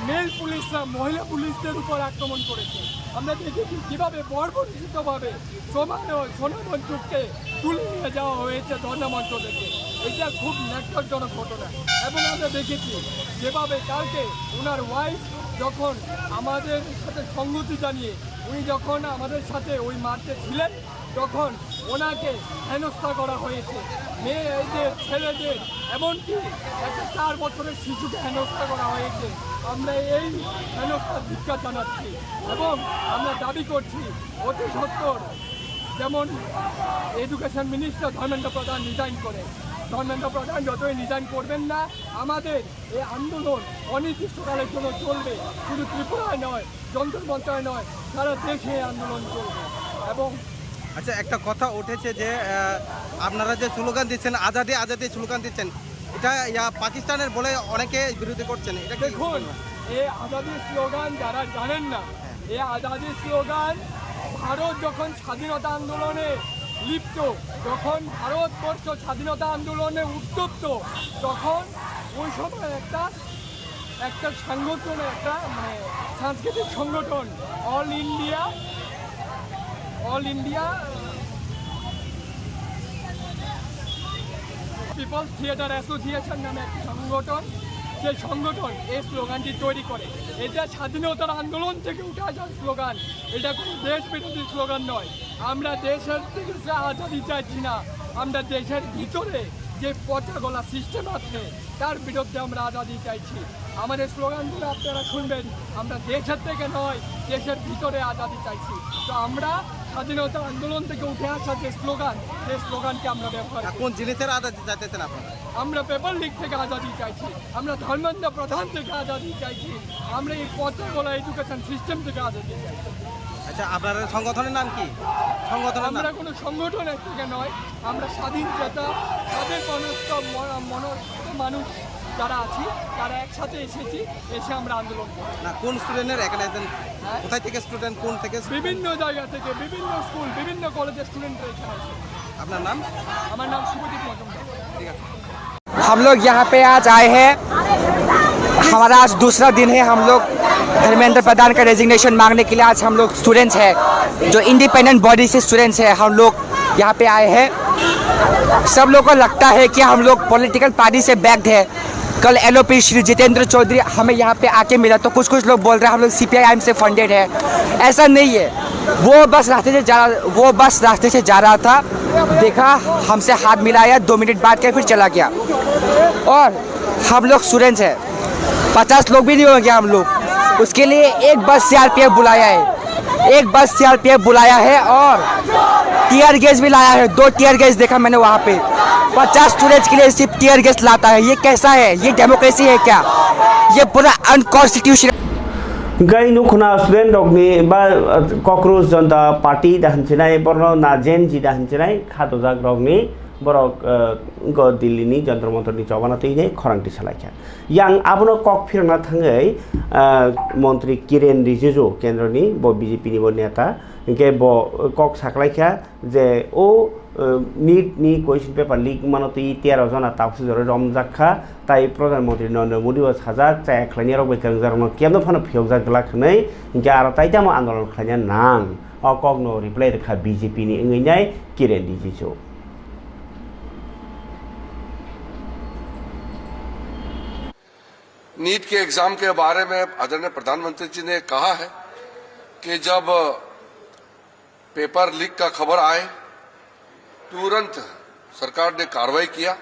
মেল পুলিশরা মহিলা পুলিশদের উপর আক্রমণ করেছে। আমরা দেখেছি কিভাবে বর্বরচিতভাবে সমানে-, সোনামঞ্চকে তুলে নিয়ে যাওয়া হয়েছে ধর্ণা মঞ্চ থেকে। এটা খুব ন্যক্কারজনক ঘটনা। এবং আমরা দেখেছি যেভাবে কালকে ওনার ওয়াইফ যখন আমাদের সাথে সংহতি জানিয়ে উনি যখন আমাদের সাথে ওই মার্চে ছিলেন, তখন ওনাকে হেনস্থা করা হয়েছে। মেয়েদের, ছেলেদের, এমনকি একটা চার বছরের শিশুকে হেনস্থা করা হয়েছে। আমরা এই হেনস্থার ধিক্কার জানাচ্ছি এবং আমরা দাবি করছি অতি সত্বর, যেমন এডুকেশন মিনিস্টার ধর্মেন্দ্র প্রধান রিজাইন করে। ধর্মেন্দ্র প্রধান যতই রিজাইন করবেন না, আমাদের এই আন্দোলন অনির্দিষ্টকালের জন্য চলবে। শুধু ত্রিপুরায় নয়, যন্তর মন্তরে নয়, সারা দেশে এই আন্দোলন চলবে। এবং আচ্ছা, একটা কথা উঠেছে যে আহ, আপনারা যে স্লোগান দিচ্ছেন, আজাদি আজাদি স্লোগান দিচ্ছেন, এটা ইয়া পাকিস্তানের বলে অনেকে বিরোধী করছেন, এটা কি? দেখুন, এই আজাদি স্লোগান যারা জানেন না, এই আজাদি স্লোগান ভারত যখন স্বাধীনতা আন্দোলনে লিপ্ত, যখন ভারতবর্ষ স্বাধীনতা আন্দোলনে উত্তপ্ত, তখন ওই সময় একটা একটা সংগঠন, একটা মানে সাংস্কৃতিক সংগঠন, all India, all India people's theatre association নামে একটা সংগঠন, সেই সংগঠন এই স্লোগানটি তৈরি করে। এটা স্বাধীনতার আন্দোলন থেকে উঠে আসা স্লোগান, এটা কোনো দেশ বিরোধী স্লোগান নয়। আমরা দেশের থেকে আজাদি চাইছি না, আমরা দেশের ভিতরে যে পচা গলা সিস্টেম আছে, তার বিরুদ্ধে আমরা আজাদি চাইছি। আমাদের স্লোগানগুলো আপনারা শুনবেন, আমরা দেশের থেকে নয়, দেশের ভিতরে আজাদি চাইছি। তো আমরা স্বাধীনতা আন্দোলন থেকে উঠে আসা যে স্লোগান, সেই স্লোগানকে আমরা ব্যবহার করি। কোন জিনিসের আজাদি চাইতেছেন আপনারা? আমরা পেপার লিক থেকে আজাদি চাইছি, আমরা ধর্মেন্দ্র প্রধান থেকে আজাদি চাইছি, আমরা এই পচা গলা এডুকেশন সিস্টেম থেকে আজাদি চাইছি। আচ্ছা, আপনার সংগঠনের নাম কি? সংগঠনের নাম? আমরা কোনো সংগঠনের থেকে নয়, আমরা স্বাধীন চেতা, স্বাধীন মনস্ক, মন-, মনস্ক মানুষ যারা আছি, তারা একসাথে এসেছি, এসে আমরা আন্দোলন করছি। না, কোন স্টুডেন্টের এখানে একজন, হ্যাঁ? কোথায় থেকে স্টুডেন্ট, কোন থেকে স্টুডেন্ট? বিভিন্ন জায়গা থেকে, বিভিন্ন স্কুল, বিভিন্ন কলেজের স্টুডেন্টরা এখানে আছে। আপনার নাম? আমার নাম শুভদীপ মজুমদার। ঠিক আছে। हम लोग यहाँ पे आज आए हैं, हमारा आज दूसरा दिन है। हम लोग धर्मेंद्र प्रधान का रेजिग्नेशन मांगने के लिए आज हम लोग स्टूडेंट्स हैं, जो इंडिपेंडेंट बॉडी से स्टूडेंट्स हैं, हम लोग यहाँ पे आए हैं। सब लोग को लगता है कि हम लोग पॉलिटिकल पार्टी से बैक्ड है। कल एलओपी श्री जितेंद्र चौधरी हमें यहाँ पे आके मिला, तो कुछ कुछ लोग बोल रहे हैं हम लोग सीपीआईएम से फंडेड है। ऐसा नहीं है। वो बस रास्ते से जा वो बस रास्ते से जा रहा था, देखा, हमसे हाथ मिलाया, दो मिनट बात किया, फिर चला गया। और हम लोग स्टूडेंट्स हैं, पचास लोग भी नहीं होंगे हम लोग। उसके लिए एक बस सीआरपीएफ बुलाया है, एक बस सीआरपीएफ बुलाया है और टीयर गैस भी लाया है। दो टीयर गैस देखा मैंने वहाँ पे। पचास स्टूडेंट्स के लिए सिर्फ टीयर गैस लाता है, ये कैसा है? ये डेमोक्रेसी है क्या? ये पूरा unconstitutional. Hingke nukho na student rokni ba, uh, Cockroach Jonta Party da hinsinai, borno na Gen Z da hinsinai, khatojak rokni borok, uh, go Delhi ni Jantar Mantar ni chobana twi ne khorang twi salaikha. Yang abono kok phirna thangwi, uh, Montri Kiren Rijiju kendro ni bo B J P ni bo neta, hingke bo kok saklaikha, je o, eh, NEET ni question paper leak mano twi tero jona tabuk swijorwi romjak kha, tai Pradhan Mantri Narendra Modi bo sajak, chaya khlainai rok bai kwrwngjakrokno kebno phano phiyokjak glak hwnwi, hinkhe aro tai tamo andolon khlaina nang, o kokno reply rwkha B J P ni wngwi nai Kiren Rijiju. NEET के exam के बारे में आदरणीय प्रधानमंत्री जी ने कहा है कि जब पेपर लीक का खबर आए, तुरंत सरकार ने कार्रवाई किया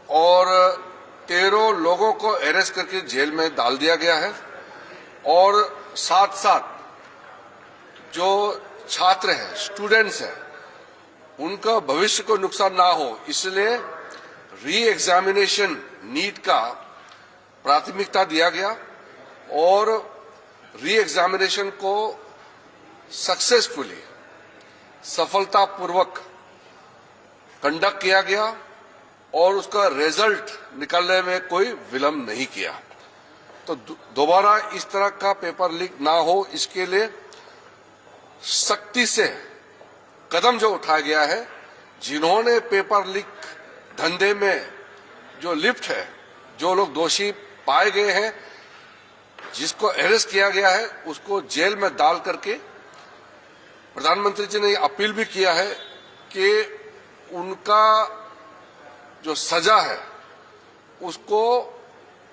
और तेरह लोगों को अरेस्ट करके जेल में डाल दिया गया है और साथ-साथ जो छात्र हैं, स्टूडेंट्स हैं, उनका भविष्य को नुकसान ना हो, इसलिए री एग्जामिनेशन नीट का प्राथमिकता दिया गया और री एग्जामिनेशन को सक्सेसफुली, सफलतापूर्वक कंडक्ट किया गया और उसका रिजल्ट निकालने में कोई विलंब नहीं किया। तो दो-, दोबारा इस तरह का पेपर लीक ना हो, इसके लिए सख्ती से कदम जो उठाया गया है, जिन्होंने पेपर लीक धंधे में जो लिप्त है, जो लोग दोषी पाए गए हैं, जिसको अरेस्ट किया गया है, उसको जेल में डाल करके प्रधानमंत्री जी ने ये अपील भी किया है कि उनका जो सजा है, उसको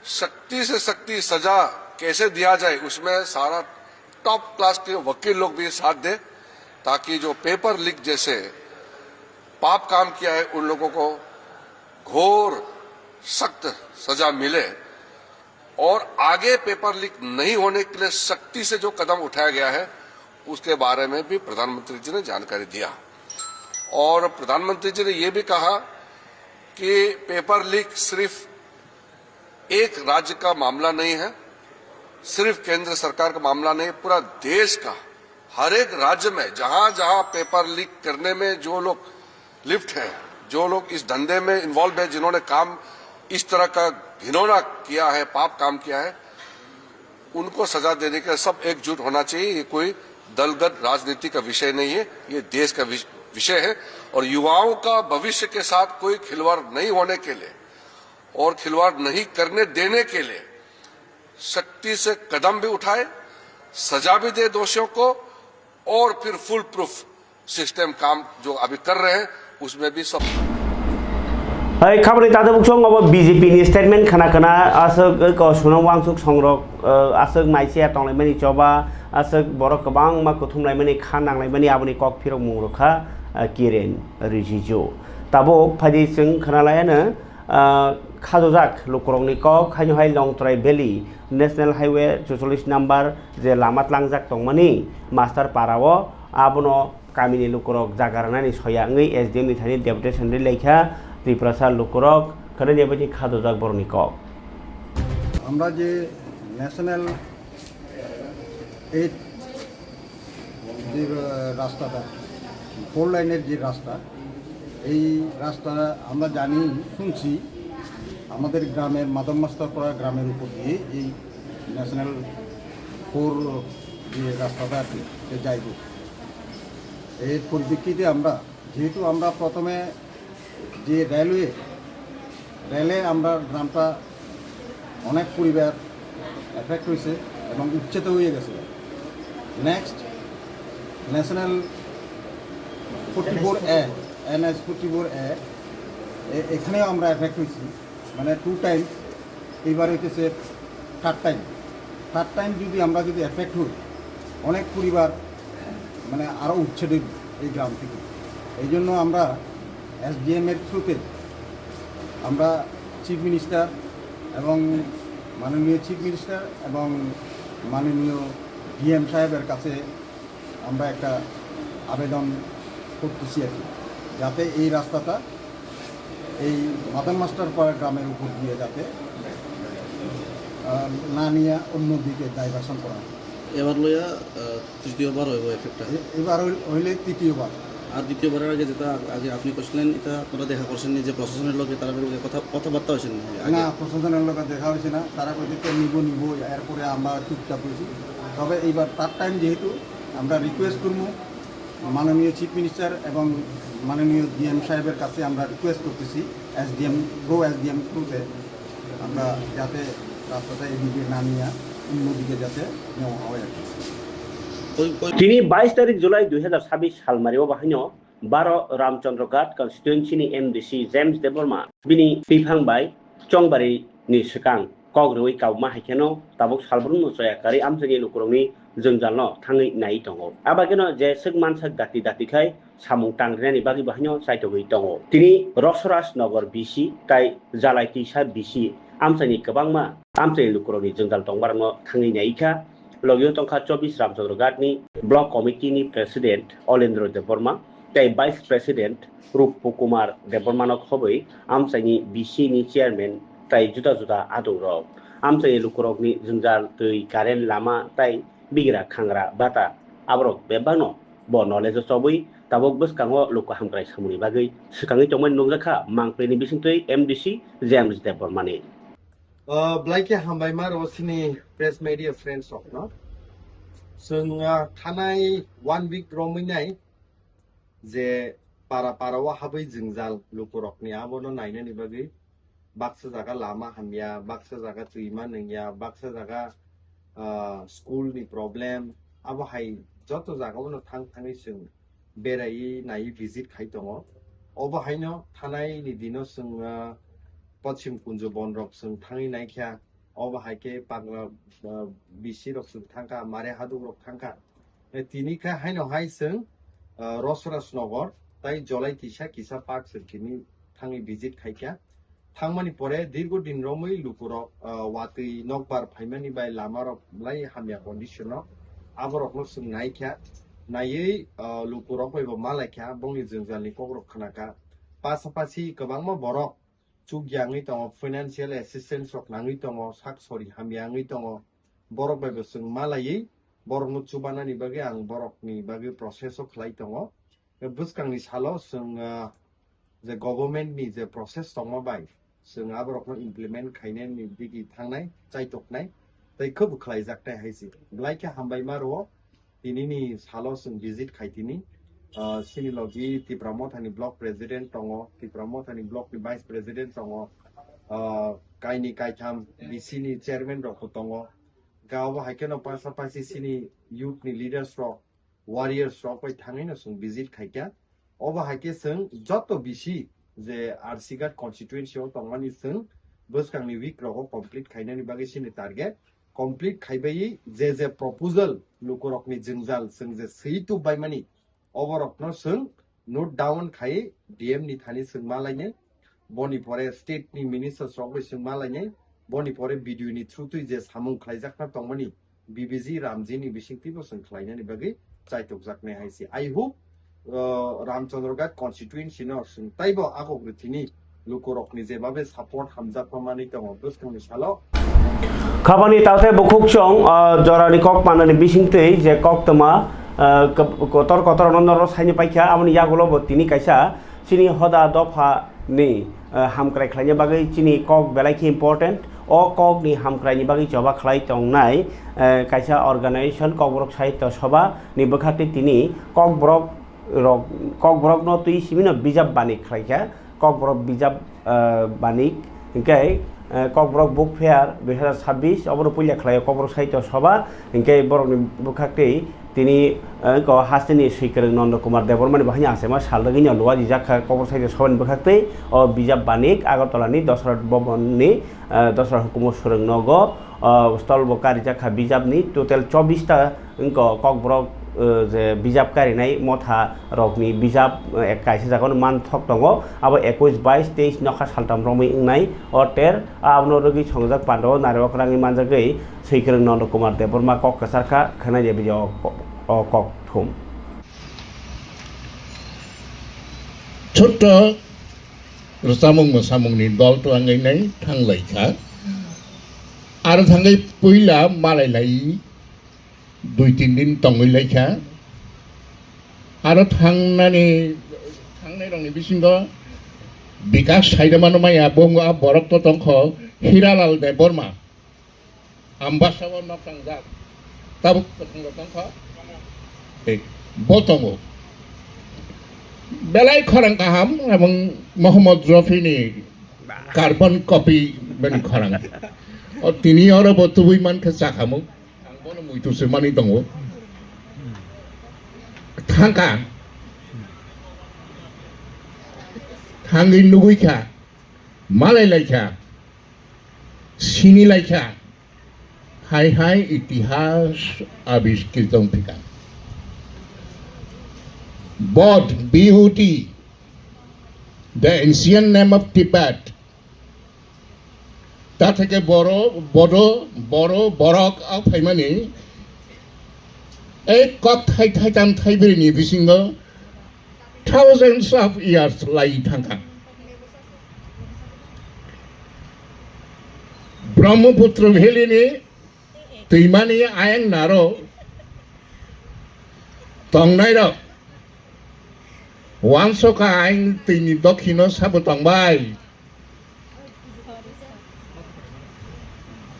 सख्ती से सख्ती सजा कैसे दिया जाए, उसमें सारा टॉप क्लास के वकील लोग भी साथ दे, ताकि जो पेपर लीक जैसे पाप काम किया है उन लोगों को घोर सख्त सजा मिले और आगे पेपर लीक नहीं होने के लिए सख्ती से जो कदम उठाया गया है, उसके बारे में भी प्रधानमंत्री जी ने जानकारी दिया। और प्रधानमंत्री जी ने ये भी कहा कि पेपर लीक सिर्फ एक राज्य का मामला नहीं है, सिर्फ केंद्र सरकार का मामला नहीं, पूरा देश का हर एक राज्य में जहां जहां पेपर लीक करने में जो लोग लिप्त हैं, जो लोग इस धंधे में इन्वॉल्व हैं, जिन्होंने काम इस तरह का घिनौना किया है, पाप काम किया है, उनको सजा देने के लिए सब एकजुट होना चाहिए। ये कोई दलगत राजनीति का विषय नहीं है, ये देश का विष-, विषय है। और युवाओं का भविष्य के साथ कोई खिलवाड़ नहीं होने के लिए और खिलवाड़ नहीं करने देने के लिए सख्ती से कदम भी उठाए, सजा भी दे दोषियों को, और फिर फुल प्रूफ सिस्टम काम जो अभी कर रहे हैं, उसमें भी सब Hai khabri tata buksong abo B J P ni statement khana khana aswk ko suno wangsuk songrok, eh, aswk naisi ya tonglaimani choba, aswk borok kwbangma kuthumlaimani kha nanglaimani aboni kok phirok mung rokha, eh, Kiren Rijiju. Tabuk phaidi chwng khana laiano, ah, khajojak lukurokni kok, haino hai Longtrai Valley National Highway chuchollis number je lama tlangjak tongmani Master Para o, abono kamini lukurok jaga rwnani soya wngwi S D M ni thani deputation ri laikha Tiprasa lukurok, khwnani baini khajojak borokni kok. আমরা যে national eight যে, আহ, রাস্তাটা, ফোর লাইনের যে রাস্তা, এই রাস্তা আমরা জানি, শুনছি, আমাদের গ্রামের মাধব মাস্টার পাড়া গ্রামের উপর দিয়ে এই ন্যাশনাল ফোর যে রাস্তাটা আর কি, যে যাইব। এর পরিপ্রেক্ষিতে আমরা, যেহেতু আমরা প্রথমে যে রেলওয়ে, রেলে আমরা গ্রামটা অনেক পরিবার এফেক্ট হয়েছে এবং উচ্ছেদ হয়ে গেছে। নেক্সট ন্যাশনাল ফোর্টি ফোর এ, এন এইচ ফোর্টি ফোর এ, এখানেও আমরা এফেক্ট হয়েছি, মানে টু টাইম। এইবার হইতেছে থার্ড টাইম। থার্ড টাইম যদি আমরা যদি এফেক্ট হই, অনেক পরিবার মানে আরও উচ্ছেদ হইব এই গ্রাম থেকে। এই জন্য আমরা এসডিএম এর থ্রুতে আমরা চিফ মিনিস্টার এবং মাননীয় চিফ মিনিস্টার এবং মাননীয় ডিএম সাহেবের কাছে আমরা একটা আবেদন করতেছি আর কি, যাতে এই রাস্তাটা এই মাদার মাস্টার পাড়া গ্রামের উপর দিয়ে যাতে, আহ, না নিয়ে অন্যদিকে ডাইভারশন করা হয়। এবার লইয়া, আহ, তৃতীয়বার হইব এফেক্টটা। এ-, এবার হইল-, হইলে তৃতীয়বার। আর দ্বিতীয়বারের আগে যেটা আগে আপনি করছিলেন, এটা আপনারা দেখা করছেন নি যে প্রশাসনের লগে তারা লগে কথা, কথাবার্তা হয়েছেন নি আগে? না, প্রশাসনের লগে দেখা হয়েছে না। তারা কইতেছে, "নিব, নিব", এরপরে আমরা চুপচাপ হয়েছি। তবে এইবার থার্ড টাইম যেহেতু, আমরা রিকোয়েস্ট করবো মাননীয় চিফ মিনিস্টার এবং মাননীয় ডিএম সাহেবের কাছে আমরা রিকোয়েস্ট করতেছি, এসডিএম, প্রো এসডিএম থ্রুতে আমরা যাতে রাস্তাটা এদিকে না নিয়ে অন্যদিকে যাতে নেওয়া হয় আর কি। ওই, ওই Tini bais tarik July dui hazar sabbish salmari o bahaino baro Ramchandra Ghat constituency ni M D C James Debbarma bini twiphang bai chongbari ni swkang kok rwui kauma hai kheno tabuk salbrumno choya karwi amchaini lukurokni jwngjalno thangwi naiwi tongo. Abageno je swk mansak dati dati khai samung tangrinani bagwi bo haino chaitogwi tongo. Tini Rosaraj Nagar B C tai Jalai Twisa B C amchaini kwbangma amchaini lukurokni jwngjal tongmarokno thangwi naikha. Logio tongkha chobbish Ramchandra Ghat ni Block Committee ni President Olendra Debbarma tei Vice President Rup Kumar Debbarmano khobwi amchaini B C ni Chairman tei juda juda adongrok. Amchaini lukurokni jwngjal twi, current, lama tei bigra khangra bata aborok bebakno bo knowledge o chobwi tabuk bwskango luku hamkrai samungni bagwi swkangwi tongmani nukjakha Mangpili ni bisingtwi M D C James Debbarmani. Uh, belai khe hambai ma rw sini press media friends rok no. Chwng, uh, thanai one week romwi nai je para para o habwi jwngjal lukurokni abono nainani bagwi baksa jaga lama hamya, baksa jaga twima nungya, baksa jaga, ah, school ni problem, abo hai joto jaga o no thang thangwi chwng beraiwi naiwi visit khai tongo. Obo haino thanai ni dino chwng, ah, Pochim Kunjo Bonrok chwng thangwi naikha, Obo hai khe pagla, ah, bisi rok chwng thangkha, mare haduk rok thangkha. Eh, tini khe haino hai chwng, ah, Rosrasnogor tai Jolai kisa kisa park chwng tini thangwi visit khaikha. Thangmani pore dirgo din romwi lukurok, ah, watwi nokbar phaimani bai lamarok belai hamya condition o. Aborokno chwng naikha, naiwi, ah, lukurok bai bo malaikha, bongni jwngjalni kokrok khnakha. Pasapasi kwbangma borok chukya wngwi tongo, financial assistance rok nangwi tongo, sak sori hamya wngwi tongo. Borok bai bo chwng malaiwi borokno chubanani bagwi ang borokni bagwi process o khlai tongo. Bwskangni salo chwng, ah, je government ni je process tongma bai chwng aborokno implement khainani digi thangnai, chaitoknai, tei khwbo khlaijaknai hai se. Belai khe hambai ma rwo. Tinini salo chwng visit khai tini, ah, chini logi Tipra Mothani block president tongo, Tipra Mothani block ni vice president tongo, ah, kaini kaitham B C ni chairman rok bo tongo. Ga obo hai kheno pasapasi chini youth ni leaders rok, warriors rok bai thangwi no chwng visit khaikha. Obo hai khe chwng joto bisi je R C Ghat constituency o tongmani chwng bwskangni week rogo complete khainani bagwi chini target. Complete khaibai je je proposal lukurokni jwngjal chwng je swi tubbaimani, oborokno chwng note down khai D M ni thani chwng malainai. Boni pore state ni minister rok bai chwng malainai. Boni pore B D O ni through twi je samung khlaijakna tongmani, B B G Ramji ni bisingtwi bo chwng khlainani bagwi chaitokjaknai hai se. I hope, uh, Ramchandra Ghat constituency no chwng taibo agok rwthini lukurokni jebabe support hamjakma manwi tongo bwskangni salo. Khabani taote bukhuk chwng, uh, jorani kok manani bisingtwi je koktwma, uh, kotor kotor no norok saini paikha, aboni yagulo bo tini kaisa chini hoda dopha ni, eh, hamkrai khlaina bagwi chini kok belai khe important. O kok ni hamkrai ni bagwi choba khlai tongnai, eh, kaisa organization Kokborok Sahitya Sabha ni bwkhak tei tini Kokborok rok, Kokborok no twi simi no bijap bani khlaikha, Kokborok bijap, eh, bani hinkhe, eh, Kokborok Book Fair dui hazar sabbish obono puila khlaio Kokborok Sahitya Sabha hinkhe borok ni bwkhak tei tini, eh, ko hasteni swikwrwng Nondo Kumar Debbarma ni bo haino achaima sal rwgwino luajijak kha Kokborok Sahitya Sabha ni bwkhak tei o bijap banik Agartala ni Dosrat Bhavan ni, eh, Dosrat hukumu swrwng nogo, eh, stol bo karijak kha bijap ni total chobbish ta wngko Kokborok, eh, je bijap karinai motha rok ni bijap, eh, kaisa jaga no manthok tongo abo ekush, bais, teis nokha saltam romwi wngnai o ter abono rwgwi songjak pandao nari okrangwi manjagwi Swikwrwng Nondo Kumar Debbarma kok kwchar kha, khwnai de bini o, o kok thum. Chotto rwchapmung mwsamungni dol twlangwi nai thanglai kha. Aro thangwi puila malai lai dui tin din tongwi lai kha. Aro thangnani, thangnai rokni bisingo Bikas Saidamano maya bongo a borok to tongkho Hiralal Debbarma. Ambasa o nok tangjak. Tabuk kwthang rok tongkha. Eh, bo tongo. Belai khorang kaham, abang Mohammad Rafi ni carbon copy bani khorang. O tini oro bo tubui mankha chakhamu. Ang bono muitu se mani tongo. Thangkha. Thangwi nugui kha. Malai lai kha. Sini lai kha. Hai hai itihas abiskrit wng thika. Bodh, B O D, the ancient name of Tibet. Ta theke boro, bodo, boro, borok a phaimani. Ek kok thai thai tam thai biri ni bisingo thousands of years lai thangkha. Brahmaputra Valley ni twimani ayang naro tongnai rok wansoka ayang twini dokhino sabo tongbai.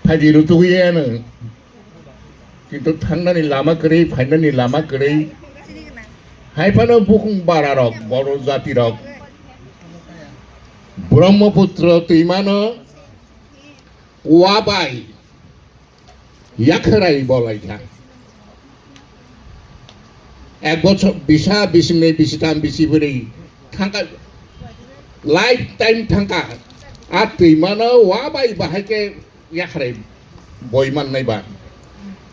Phaidi rutugwi ano. Kintu thangnani lama kwrwi, phainani lama kwrwi. Hai phano bukhung bara rok, boro jati rok. Brahmaputra twimano wabai yakharai bolai kha. Ek bochor bisa, bisini, bisitam, bisibri thangka, lifetime thangka. A twimano wabai bahai khe Yakhrai boi mannai ba.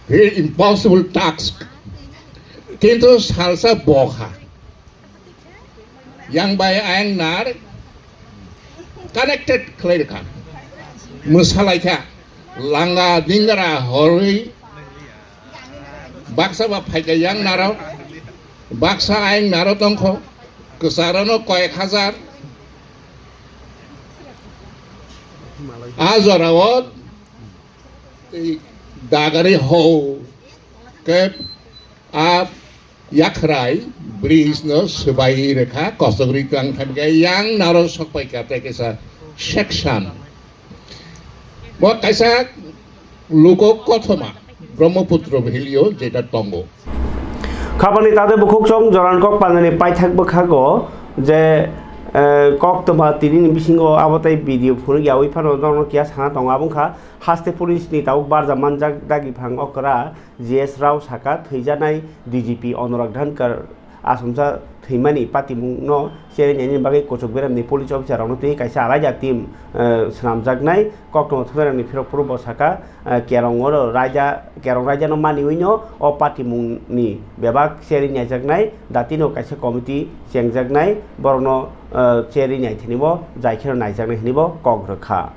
Very impossible task. Kintu salsa bokha. Yang bai ayang nar connected khlai rwkha. Mwsalaikha. Langa dingra horwi baksa ba phaikha yang naro. Baksa ayang naro tongkho. Kwcharo no koyek hajar. A jorao tei dagari hou khe a yakhrai bridge no swbai rwkha, kosogri tang thangkhe yang naro sokpaikha tei kaisa section. Bo kaisa luko kothoma Brahmaputra valley o jeta tongo. Khapani tade bukhuk chong joran kok panani paithak bwkhago je, eh, koktwma tinini bisingo abo tei video phunuk yawi phano norokno kiya sana tongo abo wngkha. Haste police ni tabuk barja manjak dagi phang okra G S Rao saka thwijaknai D G P Anurag Dhankar asomsa thwimani patimungno cherinaini bagwi Kuchuk Beramni police officer rokno twi kaisa alaida team, eh, swnamjaknai. Koktwma thumnairokni phirok phuru bo saka, eh, kerong oro raida, kerong raidano maniwino o patimungni bebak cheri naijaknai, datino kaisa committee chengjaknai, borokno, eh, cheri naithani bo jaikheno naijaknai hwnwi bo kok rwkha.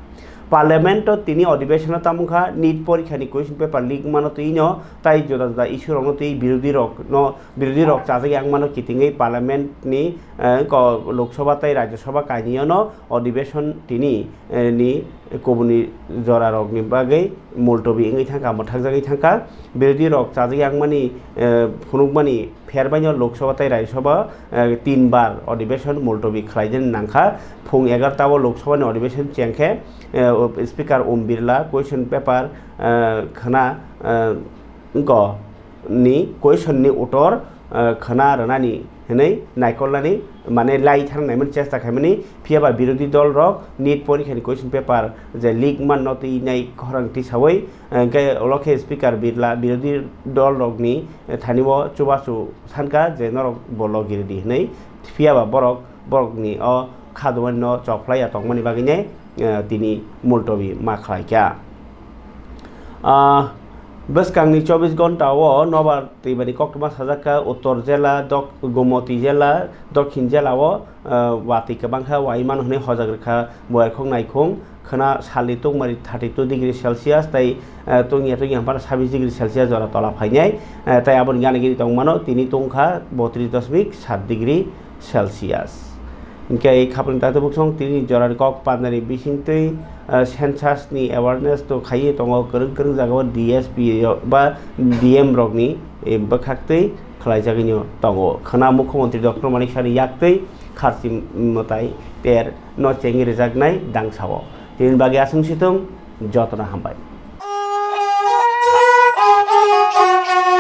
Parliament o tini odibeshono tamo wngkha NEET porikhani question paper leak mano twi no, tai juda juda issue rokno twi birodhi rokno, birodhi rok chajak yang mano kitingwi parliament ni, eh, ko-, Lok Sabha tei Rajya Sabha kainwi no odibeshon tini, eh, ni kubuni jora rokni bagwi multobi wngwi thangkha, mwthakjagwi thangkha. Birodhi rok chajak yang mani, eh, phunukmani pherbaino Lok Sabha tei Rajya Sabha, eh, tin bar odibeshon multobi khlaijani nangkha. Phung egarta o Lok Sabha ni odibeshon chengkhe, eh, Speaker Om Birla question paper, eh, khna, eh, wngko ni question ni utor, eh, khna rwnani hwnwi naikolnani mane lai thang naimani chesta khaimani, phiya ba birodhi dol rok NEET porikhani question paper je leak manno twi nai khorang tisawi, eh, hwnkhe ulo khe Speaker Birla birodhi dol rokni, eh, thani o chubachu sankha je norok bo logi rwdi hwnwi, phiya ba borok borokni o khadumani no chok phlai ya tongmani bagwi nai, eh, tini multobi ma khlai kha. Ah, bwskangni chobbish ghonta o nobar twibani koktwma sajak kha Uttor jela, Dok-, Gomoti jela, Dokhin jela o, eh, watwi kwbang kha, wai mano hwnwi hojak rwkha Boyarkhung Naikhung, khwna salni tungmari thirty two degree Celsius tei, eh, tungya tungya phano sabbish degree Celsius jora tola phainai, eh, tei aboni gana gini tongmano tini tongkha botris dosmik sat degree Celsius. Hingke khapang tato buksong tini jorani kok pandani bisingtwi, eh, census ni awareness to khaiwi tongo kwrwng kwrwng jagao D S P ba D M rokni, eh, bwkhaktwi khlaijagwino tongo. Khwna Mukhyamantri Doctor Manik Sahni yaktwi kharchi mwtai ter no chengwi rwjaknai dangsao. Tini bagwi aswng situng jotono hambai.